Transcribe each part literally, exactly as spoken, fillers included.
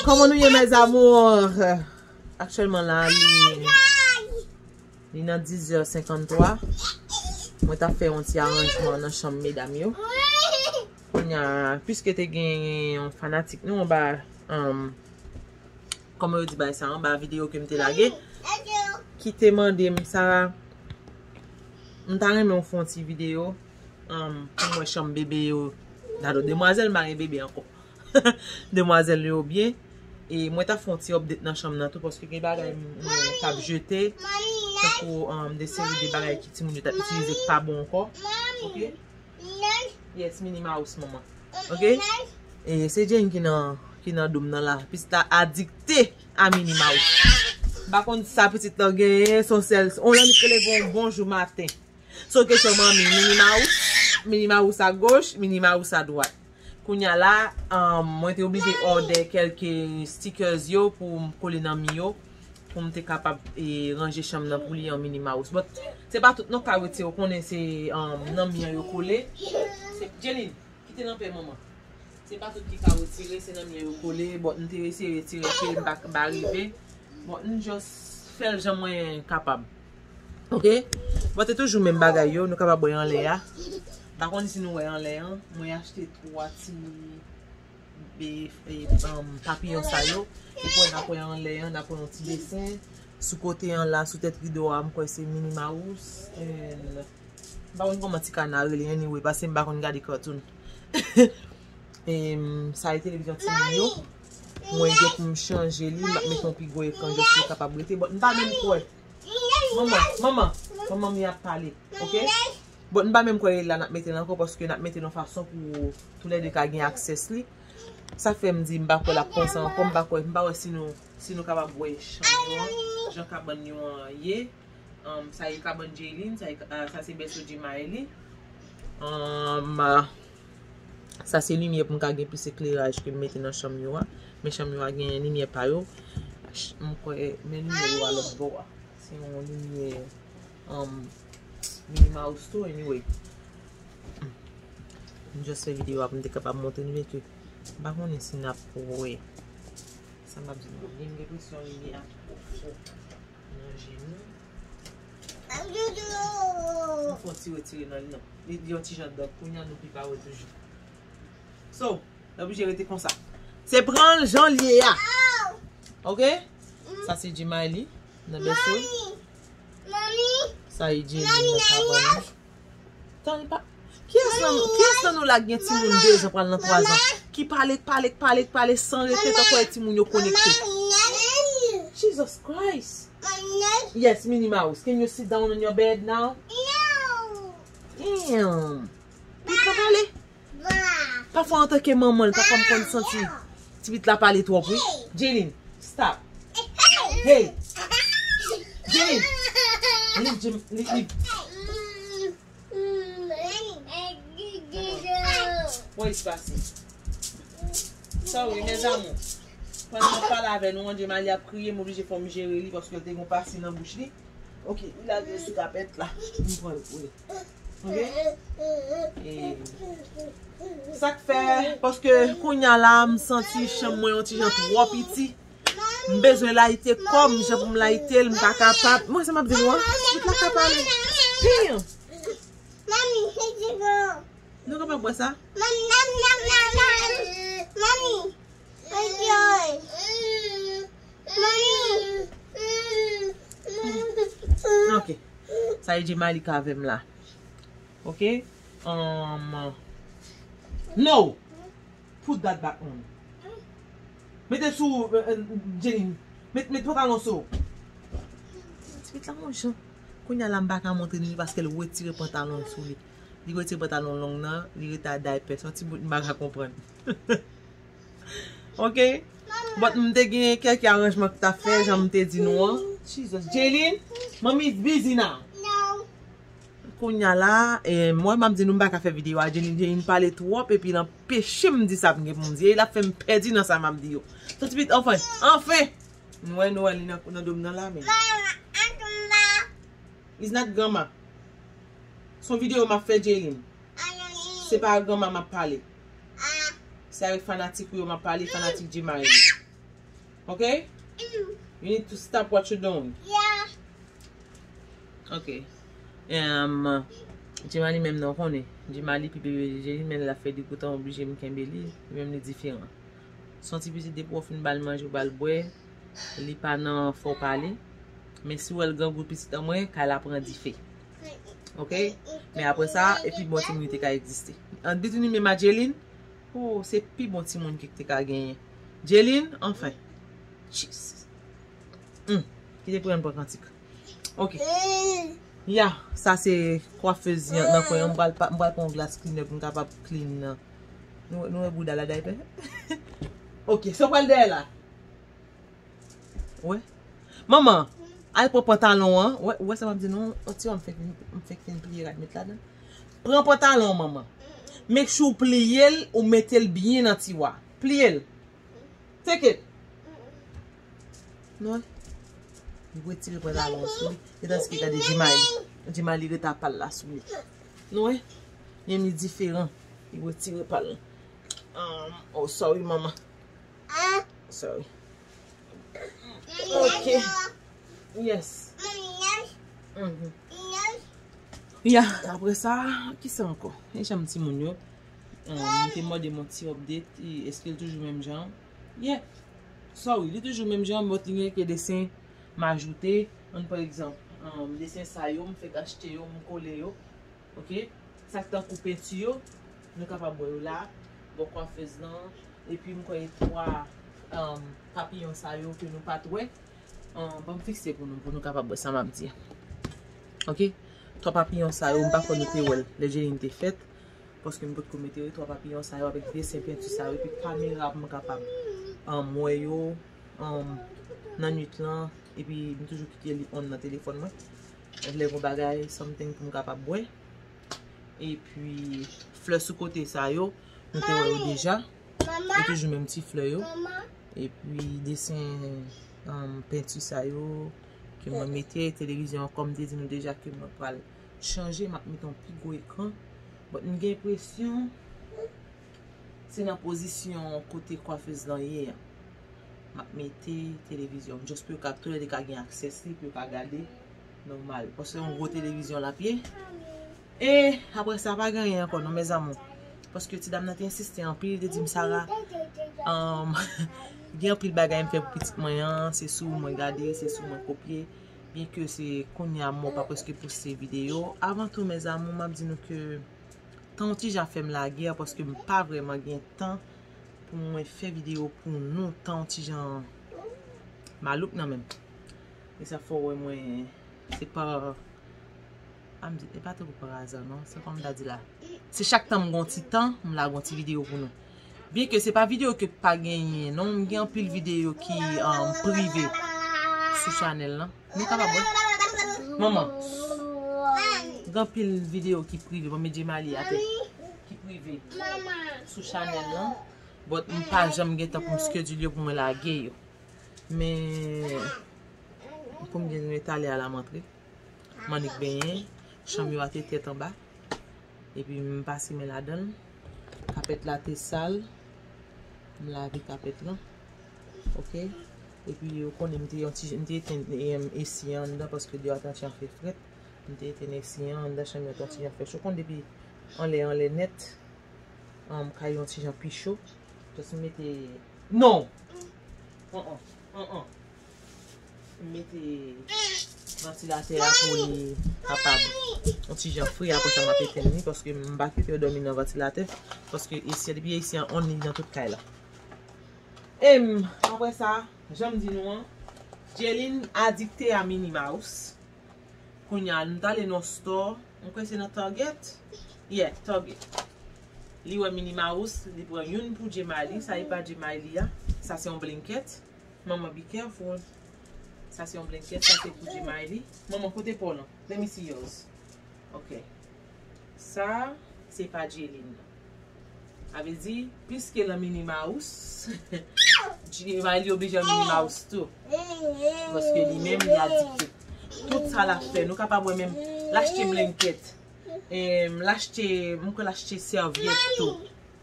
Kòman nou ye, mes amours? Aktyèlman la, li, li nan dizè senkanntwa. Mwen t ap fè yon ti aranjman nan chanm medam yo. Kounye a, piske te gen yon fanatik nou anba, um, kòman yo di bay sa, anba videyo ke m te lage, ki te mande m, Sarah, m ta renmen w fè yon ti videyo, um, pou m wè chanm bebe yo. Gade, demwazèl, m pa gen bebe ankò. Demwazèl yo byen. E mwen ta fè yon ti update nan chanm nan tou, paske gen bagay m, m, k ap jete. Tankou, um, de seri de bagay ki timoun yo t ap itilize k pa bon ankò. Ok? Yes, Minnie Mouse, manman. Ok? E se Jane ki nan, ki nan dòm nan la. Pitit la adikte a Minnie Mouse. M pa konn sa pitit lan genyen, se yon sèl, on annik rele bon, bonjou maten. So, kesyon manmi, Minnie Mouse, Minnie Mouse agoch, Minnie Mouse adwat. Kounye a la, um, mwen te oblije òdè kèlke stickers yo pou m kole nan mi yo, pou m te kapab, e, ranje chanm nan pou li an Minnie Mouse. But, se pa tout non k ka retire, ou konnen se, um, nan mi an yo kole. Se, Jelin, kite l anpè, manman. Se pa tout ki ka retire, se nan mi an yo kole. But, m te eseye retire ke m pa, m pa rive. But, m just fè l jan mwen kapab. Ok? But, se toujou menm bagay yo, nou kapab wè anlè a. M pa konn si nou wè anlè an. Mwen achte twa ti be, e, um, papiyon sa yo. Epi n ap wè anlè an, n ap wè yon ti desen. Sou kote an la, sou tèt rido a, m kwè se Minnie Mouse. And m pa konn kòman ti kana rele, anyway, paske m pa konn gade cartoon. Em, sa e televizyon timoun yo. Mwen gen pou m chanje li, m ap mete yon pi gwo ekran, just pou yo kapab rete. But m pa menm kwè. Manman, manman, manman m ap pale, ok? But m pa menm kwè e la n ap mete l ankò, paske n ap mete l yon fason pou toulède ka gen access li. Sa fè m di m pa kwè l ap konsa ankò, m pa kwè, m pa wè si nou, si nou kapab wè chanm yo an, jan kabann yo an ye. Um, sa e kabann Jaylin, sa e, ah, sa se bèso Jemaili. Um, ah, sa se limyè pou m ka gen plis ekleraj ke m mete nan chanm yo a. Men chanm yo a gen limyè pa yo. Ch-, m kwè, men limyè yo a lòt bò a. Se yon limyè, um, Minnie Mouse tou, anyway. M just fè videyo a pou m te kapab montre nou ke m pa konnen si n ap wè. Sa m ap di nou, m gen enpresyon limyè a twò fò nan je nou. M fè yon ti retire nan li non. Li, li yon ti jan dòk, kounye a nou pi pa wè toujou. So, n oblije rete konsa. Se pran l jan l ye a. Ok? Sa se Jemaili nan bèso. Sa e Jaylin nan kabann li. Tan li pa. Kiyès nan, kiyès nan nou la gen timoun de zan pral nan twa zan? Ki pale, pale, pale, pale san rete tankou e timoun yo konekte. Jesus Christ. Yes, Minnie Mouse. Can you sit down on your bed now? Damn. Li ka pale. Pafwa antanke manman l, pafwa m konn santi ti pitit la pale twòp wi. Jaylin, stop. Hey. Jaylin. Li, li, li, li. What is passing? Sorry, mes amours. Pandan m ap pale avè nou an, Jemaili ap kriye, m oblije fò m jere li paske l te gen yon pase nan bouch li. Ok, li lage sou kapèt la. M pran l pou li. Ok? E sa k fè, paske kounye a la, m santi chanm mwen yon ti jan twò piti. M bezwen layite kò m, jan pou m layite l, m pa kapab. Mwen, sa m ap di nou an, tout la ka pale. Damn! Nou kapab wè sa? Ok. Sa e Jemaili k avè m la. Ok? Um, no! Put that back on. Mete sou, eh, eh, Jaylin. Met, met pantalon sou. Ti pitit la yon jan. Kounye a la m pa ka montre nou li paske l retire pantalon l sou li. Li retire pantalon long nan, li rete a daypè. Se yon ti bout m pa ka konprann. Ok? But m te gen kèlke aranjman ki ta fè, jan m te di nou an. Jesus. Jaylin, mommy is busy now. Kounye a la, eh, mwen, m ap di nou, m pa ka fè videyo a Jaylin. Jaylin pale twòp, epi l anpeche m di sa m gen pou m di. E l ap fè m pèdi nan sa m ap di yo. Son ti pitit, anfen, anfen! Nou wè, nou wè, li nan, nan do m nan la, men. It's not grandma. Son videyo m ap fè, Jaylin. Se pa grandma m ap pale. Se avèk fanatik ou yo m ap pale, fanatik Jemaili. Okay? You need to stop what you're doing. Yeah. Okay. Um, Jemali menm non konnen. Jemali pi bebe Jelin, men l ap fè degoutan oblije m kenbe li. Li menm li diferan. Se yon ti pitit depi w fin ba l manje, w ba l bwè, li pa nan fè w pale. Men si w wè l grangou pitit an mwen, kay la pran dife. Okay? Men apre sa, e pi bon timoun ki te ka egziste. An Britney menm a Jelin, oh, se pi bon timoun ki te ka genyen. Jelin, anfen. Jesus. Hmm. Ki te pran pran kantik. Ok. Ya, sa se kwafez nan kwen an. M pral pa- m pral pran yon glas cleaner pou m kapab clean nan. Nou, nou wè bouda la daypè. Ok, sa pral dèyè la. Wè. Manman, al pran pantalon an. Wè, wè sa m ap di nou. Yon ti wè m fèk, m fèk fin pliye rad met ladan. Pran pantalon an, manman. Make sure ou pliye l, ou mete l byen nan tiwa. Pliye l. Take it. Nou wè? Li retire pantalon an sou li. E tandiske gade Jemali. Jemali ret apa l la sou li. Nou wè? Li menm li diferan. Li retire pa l. Um, oh, sorry, manman. Sorry. Ok. Yes. Mhm. Ya, apre sa, kisa ankò? E jan m timoun yo. Um, m te mande m yon ti update. E, èske l toujou menm jan? Yeah. Sorry, li toujou menm jan, but li gen kèk desen m ajoute. Ann, pa egzanp, um, desen sa yo, m fèk achte yo, m kole yo. Ok? Sa k tankou penti yo, nou kapab wè yo la, bò kwafez lan. Epi m kwè e twa, um, papiyon sa yo ke nou pa t wè. Um, ban m fikse pou nou, pou nou kapab wè sa m ap di. Ok? Twa papiyon sa yo, m pa kwè nou te wè l lè Jelin te fèt. Paske m potko mete yo, twa papiyon sa yo avèk desen penti sa yo. Epi kamera pou m kapab, um, wè yo, um, nan nwit lan. Epi m toujou kite li on nan telefòn mwen. Lè gon bagay, something pou m kapab wè. Epi flè sou kote sa yo, nou te wè yo deja. E toujou menm ti flè yo. Epi desen, um, penti sa yo ke mwen mete, televizyon an, kòm m te di nou deja ke mwen pral chanje, m ap mete yon pi gwo ekran. But m gen enpresyon se nan pozisyon kote kwafez lan ye a. M ap mete televizyon. Just pou yo ka, toulède ka gen aksès li, pou yo ka gade nòmal. Paske yon gwo televizyon l ap ye. E apre sa, pa gen anyen ankò non, mes amours. Paske ti dam nan te ensiste anpil, li te di m, Sarah, um, gen anpil bagay m fè pou pitit mwen an, se sou mwen gade, se sou mwen kopye. Byenke se kounye a mò pa prèske poste videyo. Avan tou, mes amours, m ap di nou ke tan yon ti jan fè m lagè, paske m pa vrèman gen tan pou mwen fè videyo pou nou, tan yon ti jan maloup nan men m. E sa fè w wè mwen, se pa, a m di, e pa tankou pa aza non, se kòm m ta di la. Se chak tan m gon ti tan, m lage yon ti videyo pou nou. Byenke se pa videyo ke pa genyen non, m gen anpil videyo ki, um, prive sou chanèl lan. Nou kapab wè. Manman. Gen anpil videyo ki prive, bon, men Jemali atè, ki prive sou chanèl lan. But m pa janm gen tan pou m schedule yo pou mwen lage yo. Men pou m gen nou etale a la m antre. M annik benyen, chanm yo ate tèt anba. Epi m pase men ladan l. Kapèt la te sal. M lave kapèt lan. Ok. Epi ou konnen m te yon ti, m te etenn, em, esi an anndan paske deyò a te yon ti jan fè frèt. M te etenn esi an anndan, chanm yo te yon ti jan fè cho. Ou konn depi anlè, anlè nèt, em, kay yon ti jan pi cho. Just mete, non! An, an, an, an. M mete vantilatè a pou li kapab yon ti jan fre, apre sa m ap etenn li, paske m pa kite yo dòmi nan vantilatè, paske esi, depi esi an on, li nan tout kay la. Em, apre sa, jan m di nou an, Jelin adikte a Minnie Mouse. Kounye a, nou t ale nan store, m kwè se nan Target. Yeah, Target. Li wè Minnie Mouse, li pran youn pou Jemali, sa e pa Jemali a. Sa se yon blanket. Manman, be careful. Sa se yon blanket, sa se pou Jemali. Manman, kote pa w lan? Let me see yours. Ok. Sa, se pa Jelin nan. Sa vle di, piske l an Minnie Mouse, Jemali oblije an Minnie Mouse tou. Paske li menm, li adikte. Tout sa l ap fè, nou kapab wè menm, l achte blanket. Em, l achte, m kwè l achte sèvyèt tou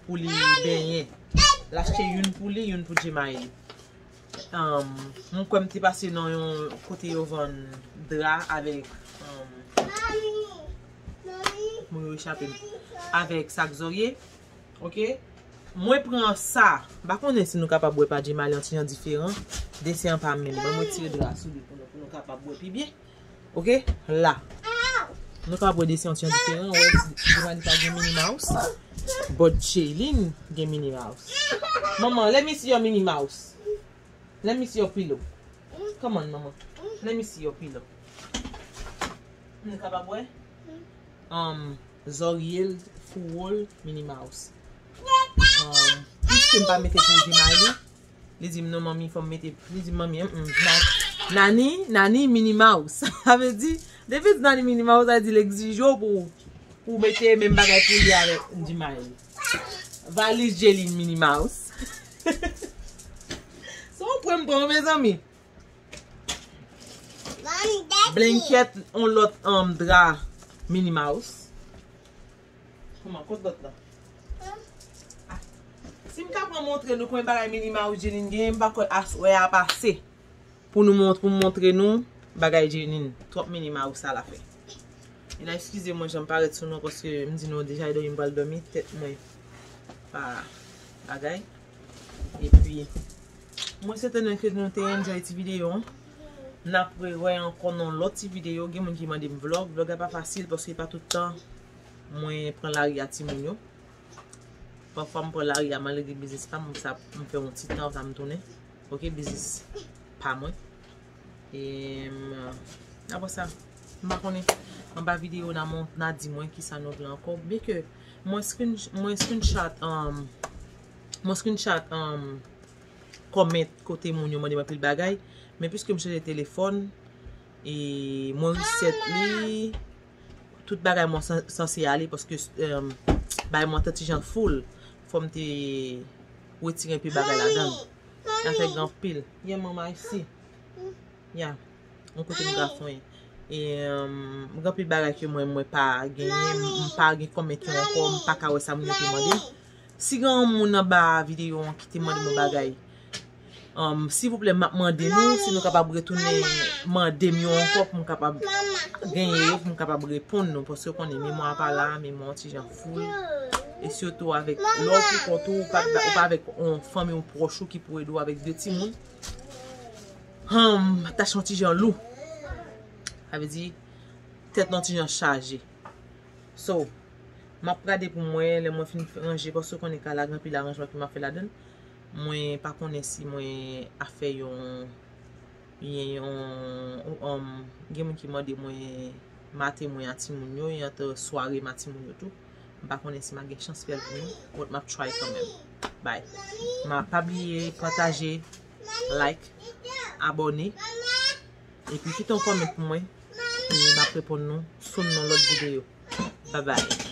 pou li benyen. L achte youn pou li, youn pou Jemali. Um, mwen kwè m te pase nan yon kote yo vann dra avèk, um, mwen yo echape m. Avèk sak zòrye. Ok? Mwen pran sa. M pa konnen si nou kapab wè pa Jemali an ti jan diferan. Desen an pa menm. Ban mwen tire dra sou li pou nou, pou nou kapab wè pi byen. Ok? La. Nou kapab wè desen an ti jan diferan. Wè, Jemali pa gen Minnie Mouse. But Jaylin gen Minnie Mouse. Manman, let me see your Minnie Mouse. Let me see your pillow. Come on, manman. Let me see your pillow. Nou kapab wè? Um, zòrye l, fouwo l, Minnie Mouse. Um, piske m pa mete pou Jemali, li di m non, manmi, fò m mete, li di m, manmi, mm, mm, na-, Nani, Nani, Minnie Mouse. Sa vle di, depi se Nani, Minnie Mouse, sa vle di l egzije w pou, pou mete menm bagay pou li avèk Jemali. Valiz Jaylin, Minnie Mouse. Se yon pwen m pran, mezanmi. Blanket, yon lòt, um, dra Minnie Mouse. Kòman, kot lòt la? Ah, si m ta pran montre nou konbyen bagay Minnie Mouse Jaylin genyen, m pa kwè aswè a ap ase pou nou mont-, pou m montre nou bagay Jaylin. Twòp Minnie Mouse sa l ap fè. E la, eskize mwen, jan m parèt sou nou, paske m di nou deja, e dòmi m pral dòmi, tèt mwen pa bagay. Epi, mwen swete nou ke nou te enjoy ti videyo an. N ap rewè ankò nan lòt ti videyo. Gen moun ki mande m vlog. Vlog la pa fasil paske pa tout tan mwen pran lari a timoun yo. Pafwa m pran lari a malgre biznis pa m, sa m fè yon ti tan, sa m tounen. Ok, biznis pa mwen. E, m, apre sa, m pa konnen, anba videyo n a mon-, n a di mwen kisa nou vle ankò. Byenke mwen screen-, mwen screenshot, um, mwen screenshot, um, comment kote moun yo mande m anpil bagay, men piske m chanje telefòn, e mwen reset li, tout bagay mwen san-, sanse ale, paske, um, bagay mwen te ti jan full, fò m te retire enpe bagay ladan l. Sa fè gen anpil. Yeah, mama, I see. Ya, yon kote m gason ye. E, um, gen anpil bagay ke mwen, mwen pa genyen, m, m pa gen comment yo ankò, m pa ka wè sa moun yo te mande m. Si gen yon moun anba videyo an ki te mande m yon bagay, um, silvouplè, m ap mande nou si nou kapab retounen mande m yo ankò pou m kapab genyen yo, pou m kapab reponn nou, paske w konnen memwa pa la, memwa yon ti jan full. E sitou avèk lè w pou kont ou, ou pa, ou pa avèk yon fanmi, yon pwòch ou ki pou ede w avèk de timoun. Humm, tach yon ti jan lou. Sa vle di, tèt lan ti jan chaje. So, m ap gade pou m wè, lè mwen fin ranje, paske w konnen kay la gen anpil aranjman ke m ap fè ladan l. Mwen pa konnen si mwen a fè yon, yon, um, gen moun ki mande mwen maten mwen a timoun yo, e ant sware m a timoun yo tou. M pa konnen si m a gen chans fè l pou nou, but m ap try kanmenm. Bye. M a pa bliye pataje, like, abòne, epi kite yon comment pou mwen, e m ap reponn nou soon nan lòt videyo. Bye bye.